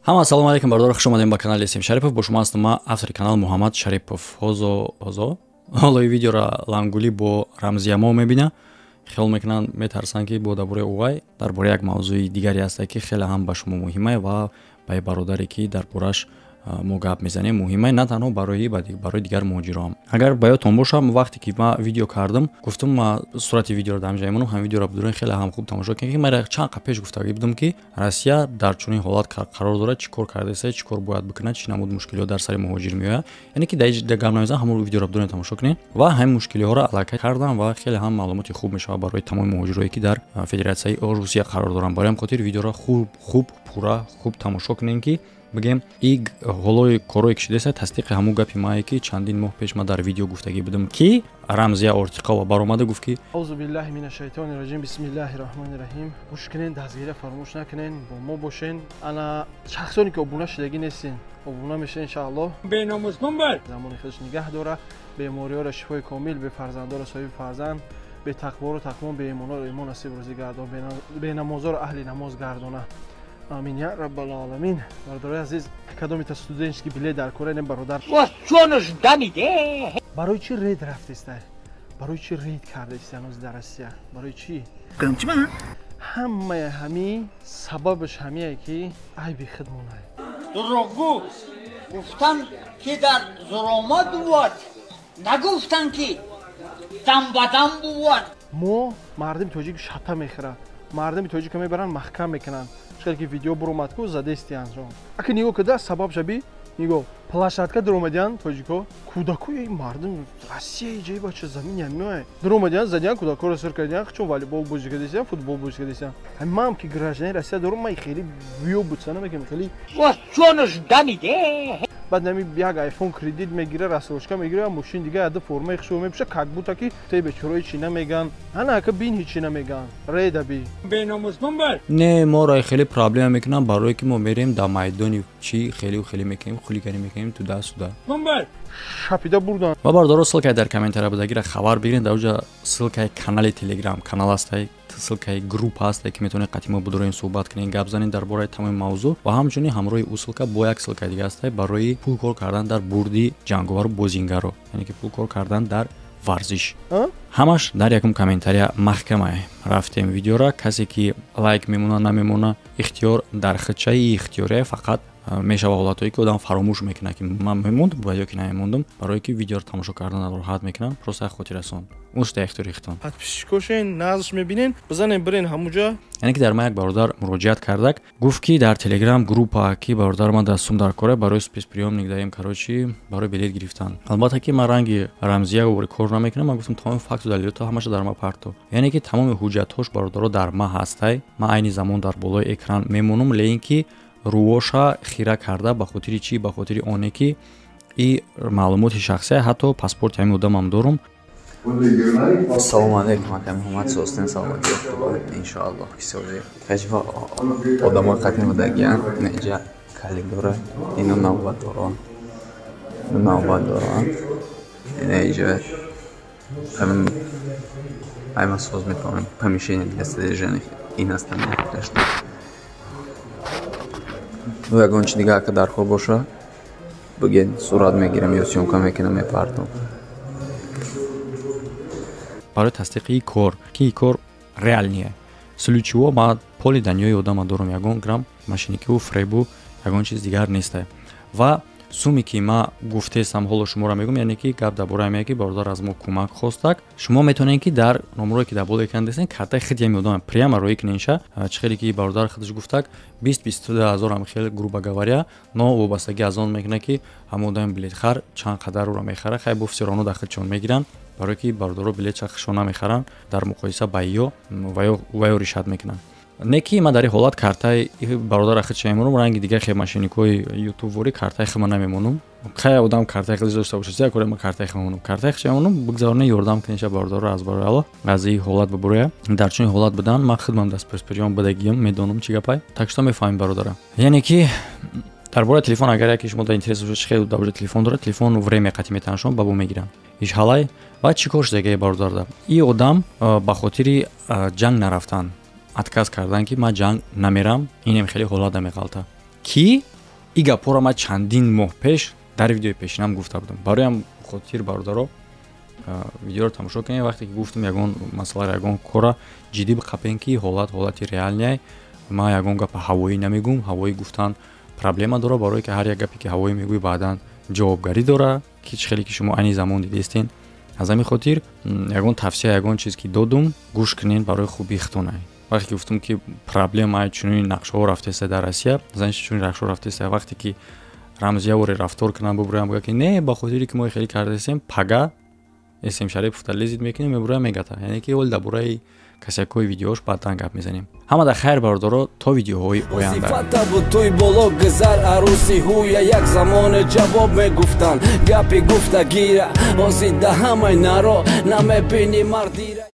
Ҳама ассалому алайкум, бародаро, хуш омадем ба канали Сим Шарипов. Бо шумо ҳастам ман, автори канал Муҳаммад Шарипов. Ҳозо ҳозо ҳоло ин видеоро Лангулӣ бо Рамзиямо мебина, хиёл мекунанд, метарсанд, ки бо дар бораи уғай, дар бораи як мавзӯи дигаре ҳасте, ки хеле ҳам ба шумо муҳимае ва ба бародаре, ки дар бораш мо гап мезанем, муҳимае, на танҳо барои дигар муҳоҷироам. Агар ба ёдтон бошам, вақте ки ман видео кардам, гуфтам, ма сурати видеоро дар ҳамҷа мемонам, ҳам видеоро бидурен, хеле ҳам хуб тамошо кунед, ки ман чанд қа пеш гуфтагӣ будам, ки Россия дар чунин ҳолат қарор дорад, чӣ кор кардаиста, чӣ кор бояд бикунад, чӣ намуд мушкилиҳо дар сари муҳоҷир меояд. Яъне ки дар гап намезанам, ҳамон видеоро бидурен, тамошо кунед ва ҳамин мушкилиҳоро аллакай кардам ва хеле ҳам маълумоти хуб мешавад барои тамоми муҳоҷирое, ки дар Федератсияи Русия қарор доранд. Барои ҳам хотир видеоро хуб, хуб, пурра хуб тамошо кунед, ки бигем, и ҳолои корое ки шудааст, тасдиқи ҳамун гапи мае, ки чандин моҳ пеш ман дар видео гуфтагӣ будам, ки Рамзия Ортиқова баромада гуфт, ки Аузу биллаҳи мина шайтони раҷим, бисмиллаҳи раҳмони раҳим. Гӯш кунен, дастгирия фаромӯш накунен, бо мо бошен. Ана шахсоне, ки обуна шудагӣ нестен, обуна мешен, иншааллоҳ. Замони худаш нигаҳ дора, бемориҳоро шифои комил, бефарзандоро соҳиби фарзанд, бетақворо тақво, беимонро имон насиб рӯзӣ гардон, бенамозоро аҳли намоз гардона. Амин я раббал оламин. Бародарои азиз, кадомита студенческий билет дар кора не, бародар? Барои чӣ рейд рафтеста? Барои чӣ рейд кардаиста ҳанӯз дар Россия? Барои чӣ? Ҳамаи ҳамин сабабаш ҳамие, ки айби худмонай. Дурӯғгӯ гуфтанд, ки дар зуромат бувад, нагуфтанд, ки дам ба дам бувад. Мо мардими тоҷик шата мехӯрад, мардими тоҷика мебаранд, маҳкам мекунанд. Чӣ ки видео буромад ку, задестияншон. Аки нигоҳ када, сабаб шаби нигоҳ, площадка дуромадиян тоҷико, кӯдакои мардум Россия ҷои бача замин ямиое дуромадиян, задиян, кӯдакоро сир кардиян, чун волейбол бозӣ кардисиян, футбол бозӣ кардисиян. Ман ки гражданин Россия дорум, ман хеле виё бутса намекунам хеле. Баъд нами як айфон кредит мегира, рассрочка мегира, мошин дига, яда формаи хушо мепӯша, как будто ки те бечораи чӣ намеган. Ана ака бин, ҳичи намеган, реда би. Не, моро хеле проблема мекунам, барое ки мо мерем дар майдони чӣ, хеле хеле мекунем, хулиганӣ мекунем, туда сюда. Шапида бурдан. Ва бародаро, ссылкаи дар комментария будагира хабар бигиред, дар уҷа ссылкаи канали Телеграм канал ҳастай, ссылкаи группа ҳастай, ки метавонед қатъи мо будуроем, суҳбат кунед, гап занед дар бораи тамоми мавзӯъ. Ва ҳамчунин ҳамроҳи ӯ ссылка бо як ссылкаи дига ҳастай барои пул кор кардан дар бурди ҷанговару бозингаро, яъне ки пул кор кардан дар варзиш. Ҳамаш дар якум комментария маҳкамае. Рафтем видеора. Касе ки лайк мемона, намемона, ихтиёр дар хичаи ихтиёрия. Фақат мешава ҳолатҳое, ки одам фаромӯш мекунад, ки ман мемондум бояд ё ки намемондум. Барое ки видеоро тамошо кардан роҳат мекунам, просто як хотиррасон ушта ихтиёри хитон. Подписчикошен назш мебинен, бизанен, бирен ҳамуҷа. Яъне ки дар ма як бародар муроҷиат кардак, гуфт, ки дар Телеграм группа, ки бародар ман дастум дар кора барои спецприёмник даем, короче, барои билет гирифтан. Албатта ки ман ранги Рамзия вори кор намекунам. Ман гуфтам, тамоми факту далилото ҳамаша дар ма парто, яъне ки тамоми ҳуҷҷатҳош, бародаро, дар ма ҳастай. Ман айни замон дар болои экран мемонам, лекин ки рӯоша хира карда. Ба хотири чӣ? Ба хотири оне ки и маълумоти шахсия, ҳатто паспорти ҳамин одамам дорум. Ассалому алайкум, ака Муҳаммад, состен, саломатӣ ёфтуба, иншоаллоҳ, ки сози. Ҳеҷ одамои қатъи будагиян, неҷа калидора, ино навбат дорон. Ино навбат дорон. Ина иҷа ҳама соз мефаҳмем, помещение для содержания иностранных граждан. Ну, ягон чи дига ака дархор боша, бигед, сурат мегирам ё съёмка мекунам, мепартом. Барои тасдиқи и кор, ки и кор реальные случаиҳо, ма поли даниёи одама дорум, ягон грамм мошенникиву фребу ягон чиз дигар нестай. Ва суме ки ма гуфтесам, ҳоло шуморо мегӯм, яъне ки гап дар бораи ме, ки бародар аз мо кӯмак хостак. Шумо метавонед, ки дар номерое, ки дар боло экран дестен, картаи худи ҳами одама прямо роӣ куненша. Чӣ хеле ки бародар худаш гуфтак, 20-22 ҳазорам хеле, грубо говоря, но вобастагӣ аз он мекунад, ки ҳамон одами билетхар чанд қадар ӯро мехарад. Хай, бо всё равно дар худшон мегиранд, барое ки бародаро билетша худшон намехаранд, дар муқоиса ба ё ва ё ришат мекунанд. Не ки ман дар ин ҳолат картаи бародара худша мемонам, ранги дигар хе мошенникҳои ютубворӣ картаи худма намемонам. Хай, одам картаи худаш дошта бошад, як коре ман картаи худма монам, картаи худша мемонам. Бигзароне, ёрдам кунеша бародаро, аз барои Аллоҳ аз ин ҳолат бибуроя. Дар чунин ҳолат будан ман худмам даст спецприём будагиям, медонам чӣ гапай, так что мефаҳмем, бародара. Яъне ки дар бораи телефон, агар яке шумо дар интерес бошад, чӣ хел дар бораи телефон дорад, телефон время қатъи метавонад, ба бо мегиранд иш ҳалай. Ва чӣ кор шудагае, бародарда? И одам ба хотири ҷанг нарафтан отказ кардан, ки ман ҷанг намерам, инем хеле ҳолат намеғалта, ки И гапҳоро ман чандин моҳ пеш дар видеои пешинам гуфта будам. Бароям хотир, бародаро, видеоро тамошо кунед. Вақте ки гуфтам, ягон масъаларо, ягон кора ҷиддӣ биқапем, ки ҳолат ҳолати реальный ай. Ман ягон гапа ҳавоӣ намегӯм. Ҳавоӣ гуфтан проблема дора, барое ки ҳар як гапе ки ҳавоӣ мегӯӣ, баъдан ҷавобгарӣ дора, ки чӣ хеле ки шумо айни замон дидестен. Аз ҳамин хотир ягон тавсия, ягон чиз ки додум, гӯш кунед, барои хубии худтонай. Вақте ки гуфтум, ки проблема чунин нақшаҳо рафтеста дар Россия, значит, чунин нақшаҳо рафтеста. Вақте ки рамзияворе рафтор кунам, бубурам, буга ки не, ба хотире ки мо хеле кардастем, пага эсем Шариповта лезить мекунем, мебурам, мегата. Яъне ки оли дар бораи касякҳои видеош баъдан гап мезанем. Ҳамада хайр, бародаро, то видеоҳои оянда. Туй боло гузар аруси ҳуя як замоне ҷавоб мегуфтанд гапи гуфтагира ҳозир да ҳамаи наро намебини мардира.